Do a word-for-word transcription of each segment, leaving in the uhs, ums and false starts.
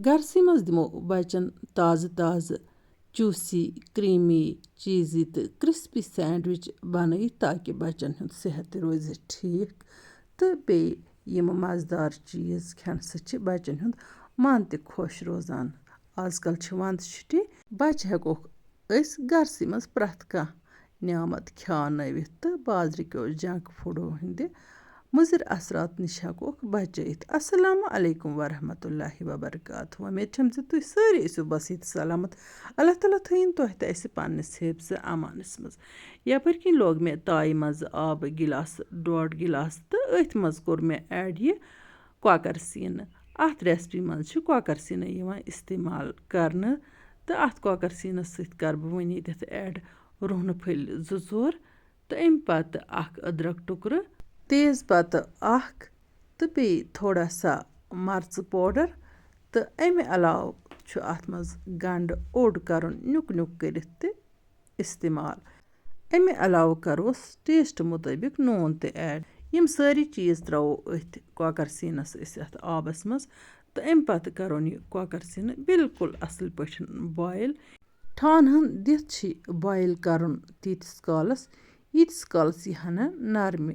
گرسٕے منٛز دِمو بچن تازٕ تازٕ چوٗسی، کریٖمی، چیٖزی تہٕ کرسپی سینڈوچ بنٲیِتھ، تاکہِ بچن ہُنٛد صحت تہِ روزِ ٹھیٖک تہٕ بیٚیہِ یِم مزٕدار چیٖز کھٮ۪نہٕ سۭتۍ چھِ بچن ہُنٛد من تہِ خۄش روزان۔ آز کل چھِ ونٛدٕ چھُٹی، بچہٕ ہٮ۪کوکھ أسۍ گرسٕے منٛز پرٛٮ۪تھ کانٛہہ نعمت کھیٛاونٲوِتھ تہٕ بازرٕ کیو جنک فوڈو ہٕنٛدِ مُضِر اثرات نِش ہٮ۪کوکھ بچٲیِتھ۔ السلام علیکم ورحمۃ اللہ وبرکاتہ۔ وۄمید چھم زِ تُہۍ سٲری ٲسِو بصحت سلامت۔ اللہ تعالیٰ تھٲیِن تۄہہِ تہٕ اَسہِ پننِس حفظ امانس منٛز۔ یپٲرۍ کِنۍ لوگ مےٚ تایہِ منٛز آبہٕ گِلاس، ڈۄڈ گِلاس، تہٕ أتھۍ منٛز کوٚر مےٚ add یہِ کۄکر سیٖنہٕ۔ اَتھ recipe منٛز چھِ کۄکر سیٖنہٕ یِوان استعمال کرنہٕ، تہٕ اَتھ کۄکر سیٖنَس سۭتۍ کَرٕ بہٕ وۄنۍ ییٚتٮ۪تھ add رُہنہٕ پھٔلۍ زٕ ژور، تہٕ اَمہِ پَتہٕ اَکھ أدرَک ٹُکرٕ، تیز پَتہٕ اَکھ، تہٕ بیٚیہِ تھوڑا سا مرژٕ powder، تہٕ اَمہِ علاوٕ چھُ اَتھ منٛز گنٛڈٕ اوٚڑ کَرُن نیُک نیُک کٔرِتھ تہِ استعمال۔ اَمہِ علاوٕ کَروس taste مُطٲبِق نوٗن تہِ add۔ یِم سٲری چیٖز ترٛاوو أتھۍ کۄکَر سیٖنَس أسۍ اَتھ آبَس منٛز، تہٕ اَمہِ پَتہٕ کَرون یہِ کۄکَر سیٖنہٕ بالکل اَصٕل پٲٹھۍ boil۔ ٹھانہٕ ہن دِتھ چھِ boil کَرُن تیٖتِس کالَس، ییٖتِس کالَس یہِ ہَنا نرمہِ۔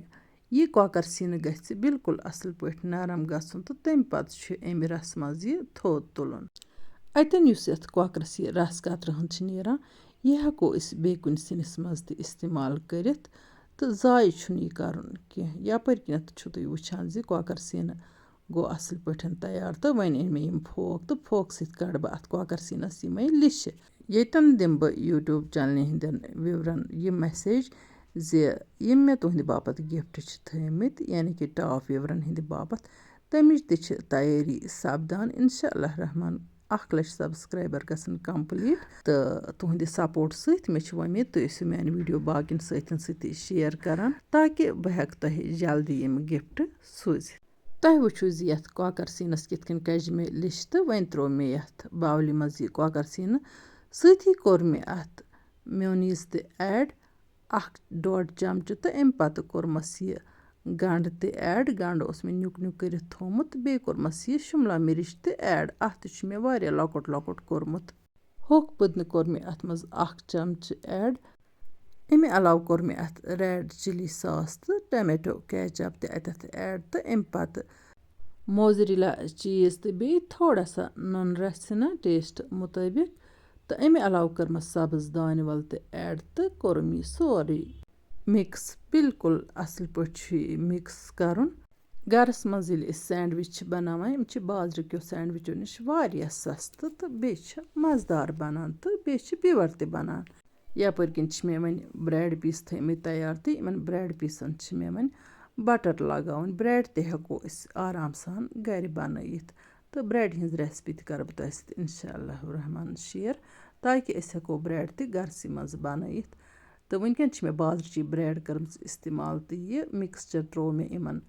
یہِ کۄکَر سیٖنہٕ گژھِ بالکل اَصٕل پٲٹھۍ نرم گژھُن تہٕ تَمہِ پَتہٕ چھُ اَمہِ رَسہٕ منٛز یہِ تھوٚد تُلُن۔ اَتٮ۪ن یُس یَتھ کۄکرَس یہِ رَس قطرٕ ہن چھِ نیران، یہِ ہٮ۪کو أسۍ بیٚیہِ کُنہِ سِنِس منٛز تہِ استعمال کٔرِتھ تہٕ ضایع چھُنہٕ یہِ کَرُن کینٛہہ۔ یَپٲرۍ کِنٮ۪تھ چھُو تُہۍ وٕچھان زِ کۄکَر سیٖنہٕ گوٚو اَصٕل پٲٹھۍ تیار تہٕ وۄنۍ أنۍ مےٚ یِم فوک تہٕ فوکہٕ سۭتۍ کَڑٕ بہٕ اَتھ کۄکَر سیٖنَس یِمَے لِشہِ۔ ییٚتٮ۪ن دِمہٕ بہٕ YouTube channelہِ ہِنٛدٮ۪ن viewerن یہِ message زِ یِم مےٚ تُہٕنٛدِ باپتھ gift چھِ تھٲومٕتۍ، یعنی کہِ top viewerن ہِنٛدِ باپتھ، تَمِچ تہِ چھِ تیٲری سپدان۔ انشاء اللہ رحمان، اَکھ لَچھ subscriber گژھن complete، تہٕ تُہٕنٛدِ support سۭتۍ، مےٚ چھِ وۄمید، تُہۍ ٲسِو میٛانہِ video باقین سۭتۍ تہِ share کران، تاکہِ بہٕ ہٮ۪کہٕ تۄہہِ جلدی یِم gift سوٗزِتھ۔ تۄہہِ وٕچھِو زِ یَتھ کۄکَر سیٖنَس کِتھ کٔنۍ کَجہِ مےٚ لِشہِ، تہٕ وۄنۍ ترٛوو مےٚ یَتھ bowlہِ منٛز یہِ کۄکَر سیٖنہٕ۔ سۭتی کوٚر مےٚ اَتھ mayonnaise تہِ add، اَکھ ڈۄڈ چمچہٕ، تہٕ اَمہِ پَتہٕ کوٚرمَس یہِ گنٛڈٕ تہِ add۔ گنٛڈٕ اوس مےٚ نیُک نیُک کٔرِتھ تھوٚومُت، تہٕ بیٚیہِ کوٚرمَس یہِ شُملا مِرِچ تہِ add۔ اَتھ تہِ چھُ مےٚ واریاہ لۄکُٹ لۄکُٹ کوٚرمُت۔ ہوٚکھ پٔدنہٕ کوٚر مےٚ اَتھ منٛز اَکھ چمچہٕ add۔ اَمہِ علاوٕ کوٚر مےٚ اَتھ red chilli sauce تہٕ tomato ketchup تہِ اَتٮ۪تھ add، تہٕ اَمہِ پَتہٕ mozzarella cheese تہٕ بیٚیہِ تھوڑا سا نُن رَژھِ ہنا taste مُطٲبِق۔ تہٕ اَمہِ علاوٕ کٔرمَس سبٕز دانہِ وَل تہِ add تہٕ کوٚرُم یہِ سورُے mix۔ بالکل اَصٕل پٲٹھۍ چھُ یہِ mix کَرُن۔ گَرَس منٛز ییٚلہِ أسۍ sandwich چھِ بَناوان، یِم چھِ بازرٕ کیو sandwichو نِش واریاہ سَستہٕ تہٕ بیٚیہِ چھِ مَزٕدار بَنان تہٕ بیٚیہِ چھِ pure تہِ بَنان۔ یَپٲرۍ کِنۍ چھِ مےٚ وۄنۍ bread piece تھٲیمٕتۍ تیار تہٕ یِمَن bread pieceن چھِ مےٚ وۄنۍ butter لگاوُن۔ Bread تہِ ہٮ۪کو أسۍ آرام سان گَرِ بَنٲیِتھ تہٕ bread ہِنٛز recipe تہِ کَرٕ بہٕ تۄہہِ سۭتۍ انشاء اللہ الرحمن share، تاکہِ أسۍ ہٮ۪کو bread تہِ گَرسٕے منٛز بَنٲیِتھ۔ تہٕ وٕنکٮ۪ن چھِ مےٚ بازرٕچی bread کٔرمٕژ استعمال تہٕ یہِ mixture ترٛوو مےٚ یِمَن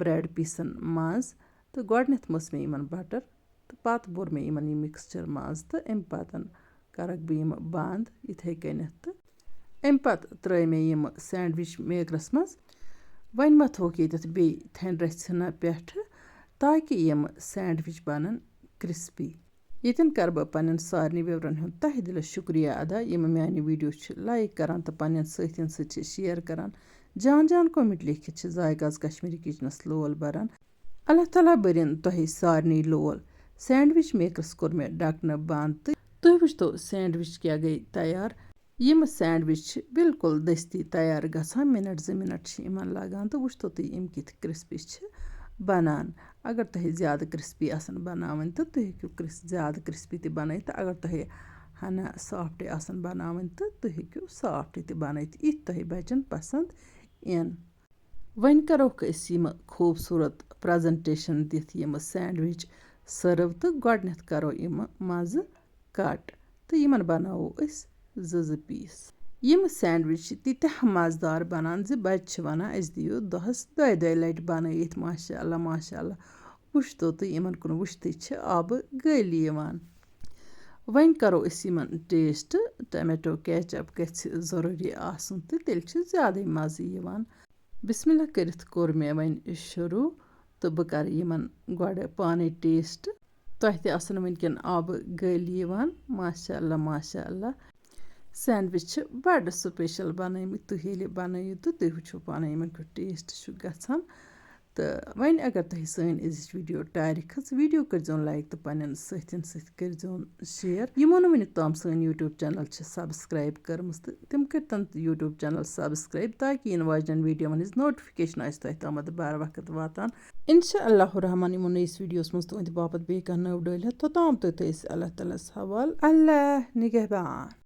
bread pieceن منٛز تہٕ گۄڈٕنٮ۪تھ مٔژھ مےٚ یِمَن butter تہٕ پَتہٕ بوٚر مےٚ یِمَن یہِ mixture منٛز تہٕ اَمہِ پَتہٕ کَرَکھ بہٕ یِم بنٛد یِتھَے کٔنٮ۪تھ۔ تہٕ اَمہِ پَتہٕ ترٛٲے مےٚ یِم sandwich makerس منٛز۔ وۄنۍ مَتھوکھ ییٚتٮ۪تھ بیٚیہِ تھَنہِ رَژھِ ہنا پٮ۪ٹھٕ، تاکہِ یِم sandwich بَنَن crispy۔ ییٚتٮ۪ن کَرٕ بہٕ پنٛنٮ۪ن سارنٕے viewerن ہُنٛد تہہِ دِلہٕ شُکریہ ادا، یِم میٛانہِ video چھِ like کَران تہٕ پنٛنٮ۪ن سٲتھٮ۪ن سۭتۍ چھِ share کَران، جان جان comment لیکھِتھ چھِ ذایقہٕ آز کشمیٖری kitchenس لول بَران۔ اللہ تعالیٰ بٔرِن تۄہہِ سارنٕے لول۔ Sandwich makerس کوٚر مےٚ ڈَکہٕ بنٛد تہٕ تُہۍ وٕچھتو sandwich کیٛاہ گٔے تیار۔ یِم sandwich چھِ بالکل دٔستی تیار گژھان، minute زٕ minute چھِ یِمَن لَگان۔ تہٕ وٕچھتو تُہۍ یِم کِتھ crispy چھِ بَنان۔ اگر تۄہہِ زیادٕ crispy آسَن بَناوٕنۍ تہٕ تُہۍ ہیٚکِو کِرٛس-، زیادٕ crispy تہِ بَنٲیِتھ۔ تہٕ اگر تۄہہِ ہَنا soft آسَن بَناوٕنۍ تہٕ تُہۍ ہیٚکِو soft تہِ بَنٲیِتھ، یِتھ تۄہہِ بَچَن پَسنٛد یِن۔ وۄنۍ کَروکھ أسۍ یِم خوٗبصوٗرت presentation دِتھ یِم sandwich serve تہٕ گۄڈٕنٮ۪تھ کَرو یِم منٛزٕ cut تہٕ یِمَن بَناوو أسۍ زٕ زٕ piece۔ یِم sandwich چھِ تیٖتیٛاہ مَزٕدار بَنان زِ بَچہٕ چھِ وَنان، "اَسہِ دِیِو دۄہَس دۄیہِ دۄیہِ لَٹہِ بَنٲیِتھ۔" ماشاء اللہ، ماشاء اللہ۔ وٕچھتو تُہۍ، یِمَن کُن وٕچھتٕے چھِ آبہٕ گٲلی یِوان۔ وۄنۍ کَرو أسۍ یِمَن taste۔ Tomato ketchup گژھِ ضروٗری آسُن تہٕ تیٚلہِ چھِ زیادَے مَزٕ یِوان۔ بسم اللہ کٔرِتھ کوٚر مےٚ وۄنۍ شروٗع تہٕ بہٕ کَرٕ یِمَن گۄڈٕ پانَے taste۔ تۄہہِ تہِ آسَن وٕنکٮ۪ن آبہٕ گٔلۍ یِوان۔ ماشاء اللہ، ماشاء اللہ۔ سینڈوِچ چھِ بَڑٕ سپیشل بَنٲومٕتۍ۔ تُہۍ ییٚلہِ بَنٲیِو تہٕ تُہۍ وٕچھِو پانَے یِمَن کیُتھ ٹیسٹ چھُ گژھان۔ تہٕ وۄنۍ اگر تۄہہِ سٲنۍ أزِچ ویٖڈیو ٹارِ کھٔژ، ویٖڈیو کٔرۍزیون لایک تہٕ پنٛنٮ۪ن سۭتھٮ۪ن سۭتۍ کٔرۍزیون شیئر۔ یِمو نہٕ وٕنیُک تام سٲنۍ YouTube چینل چھِ سبسکرائب کٔرمٕژ تہٕ تِم کٔرۍتن YouTube چینل سبسکرائب، تاکہِ یِنہٕ واجنٮ۪ن ویٖڈیووَن ہٕنٛز نوٹیفکیشن آسہِ تۄہہِ تامَتھ بار وقت واتان۔ انشاء اللہ الرحمن یِمو نٔیِس ویٖڈیوَس منٛز تُہٕنٛدِ باپتھ بیٚیہِ کانٛہہ نٔو ڈٲلۍ ہٮ۪تھ۔ توٚتام تہٕ تھٲیِو أسۍ اللہ تعالیٰ ہَس حوالہٕ۔ اللہ نگہبان۔